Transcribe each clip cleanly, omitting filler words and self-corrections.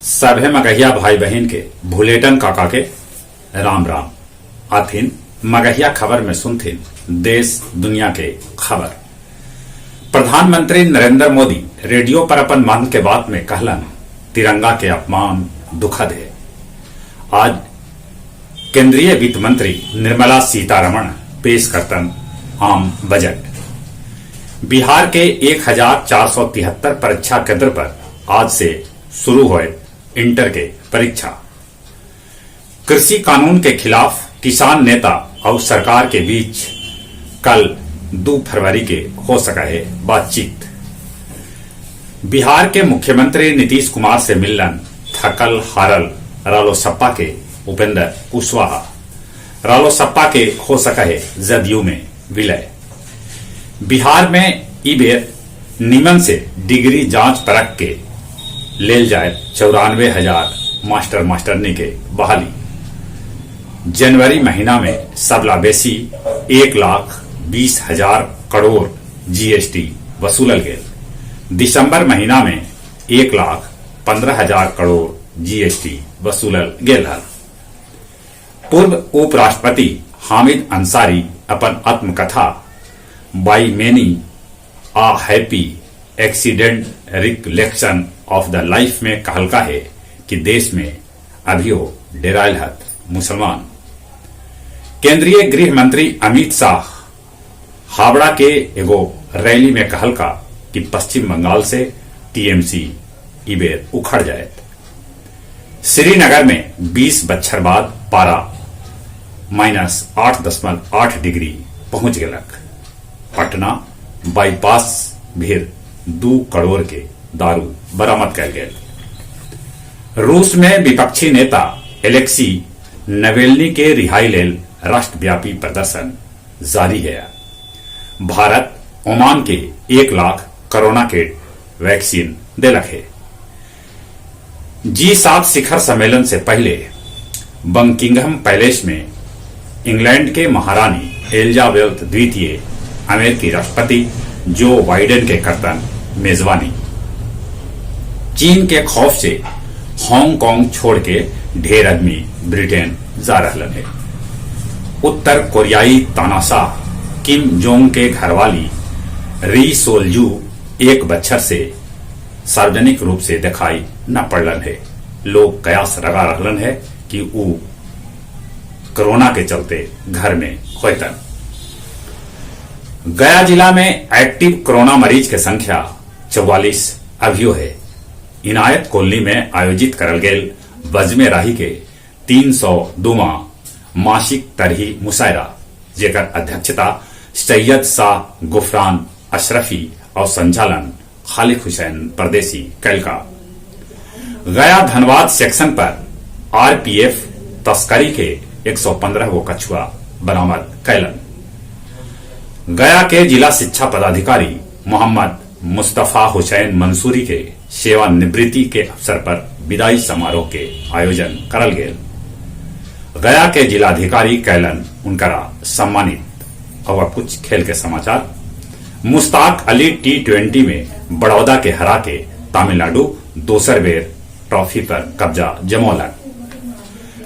सभे मगहिया भाई बहिन के भुलेटन काका के राम राम। आथिन मगहिया खबर में सुनथिन देश दुनिया के खबर। प्रधानमंत्री नरेंद्र मोदी रेडियो पर अपन मन के बात में कहलन, तिरंगा के अपमान दुखद है। आज केंद्रीय वित्त मंत्री निर्मला सीतारमण पेश करतन आम बजट। बिहार के 1473 परीक्षा केंद्र पर आज से शुरू हुए इंटर के परीक्षा। कृषि कानून के खिलाफ किसान नेता और सरकार के बीच कल 2 फरवरी के हो सका है बातचीत। बिहार के मुख्यमंत्री नीतीश कुमार से मिलन थकल हारल रालोसपा के उपेंद्र कुशवाहा। रालोसपा के हो सका है जदयू में विलय। बिहार में ई बेर निमन से डिग्री जांच परख के लेल जाए 94,000 मास्टर मास्टरनी के बहाली। जनवरी महीना में सबला बेसी 1,20,000 करोड़ जीएसटी वसूलल गेल। दिसंबर महीना में 1,15,000 करोड़ जीएसटी वसूलल गेल हल। पूर्व उपराष्ट्रपति हामिद अंसारी अपन आत्मकथा By Many a Happy Accident Recollection of the Life में कहलका है कि देश में अभियो डेरायल हत मुसलमान। केंद्रीय गृह मंत्री अमित शाह हावड़ा के एगो रैली में कहलका कि पश्चिम बंगाल से टीएमसी इबेर उखड़ जाए। श्रीनगर में 20 बच्छर बाद पारा -8.8 डिग्री पहुंच गेलक। पटना बाईपास भीर 2 करोड़ के दारू बरामद कयल गेल। रूस में विपक्षी नेता एलेक्सी नवेलनी के रिहाई लेल राष्ट्रव्यापी प्रदर्शन जारी है। भारत ओमान के 1 लाख कोरोना के वैक्सीन देलक है। जी 7 शिखर सम्मेलन से पहले बकिंघम पैलेस में इंग्लैंड के महारानी एलिजाबेथ द्वितीय अमेरिकी राष्ट्रपति जो बाइडेन के करतन मेजबानी। चीन के खौफ से हांगकांग छोड़ के ढेर आदमी ब्रिटेन जा रहलन है। उत्तर कोरियाई तानाशाह किम जोंग के घरवाली री सोलजू एक बच्छर से सार्वजनिक रूप से दिखाई न पड़लन है। लोग कयास लगा रहलन है कि ऊ कोरोना के चलते घर में होतन। गया जिला में एक्टिव कोरोना मरीज के संख्या 44 अभियो है। इनायत कॉलोनी में आयोजित करल गेल बजमे राही के 302वां मासिक तरही मुशायरा, जेकर अध्यक्षता सैयद शाह गुफरान अशरफी और संचालन खालिद हुसैन परदेसी कैलका। गया धनबाद सेक्शन पर आरपीएफ तस्करी के 115 गो कछुआ बरामद कैलन। गया के जिला शिक्षा पदाधिकारी मोहम्मद मुस्तफा हुसैन मंसूरी के सेवानिवृत्ति के अवसर पर विदाई समारोह के आयोजन करल गेल। गया के जिलाधिकारी कैलन उनकरा सम्मानित। और अब कुछ खेल के समाचार। मुश्ताक अली टी 20 में बड़ौदा के हरा के तमिलनाडु दोसर बेर ट्रॉफी पर कब्जा जमौलक।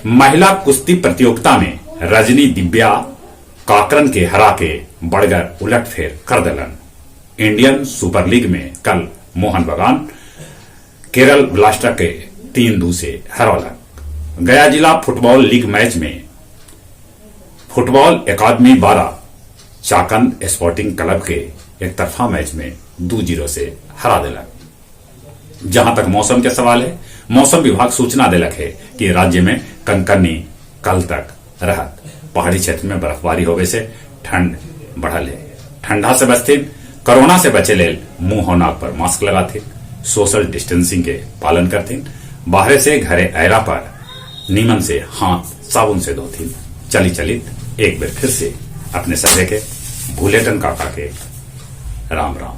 महिला कुश्ती प्रतियोगिता में रजनी दिव्या काकरन के हरा के बड़गर उलटफेर कर दिलन। इंडियन सुपर लीग में कल मोहन बगान केरल ब्लास्टर के 3-2 से हरौलक। गया जिला फुटबॉल लीग मैच में football academy 12 Chakand sporting club के एक तरफा मैच में 2-0 से हरा दिलक। जहां तक मौसम के सवाल है, मौसम विभाग सूचना दिलक है कि राज्य में कनकनी कल तक रहत। पहाड़ी क्षेत्र में बर्फबारी होवे से ठंड बढ़ल है। ठंडा से बचथिन, कोरोना से बचे लेल मुंह और नाक पर मास्क लगाथिन, सोशल डिस्टेंसिंग के पालन करथिन, बाहर से घरे अयला पर नीमन से हाथ साबुन से धोथिन। चली चलित एक बार फिर से अपने सभे के भूलेटन काका के राम राम।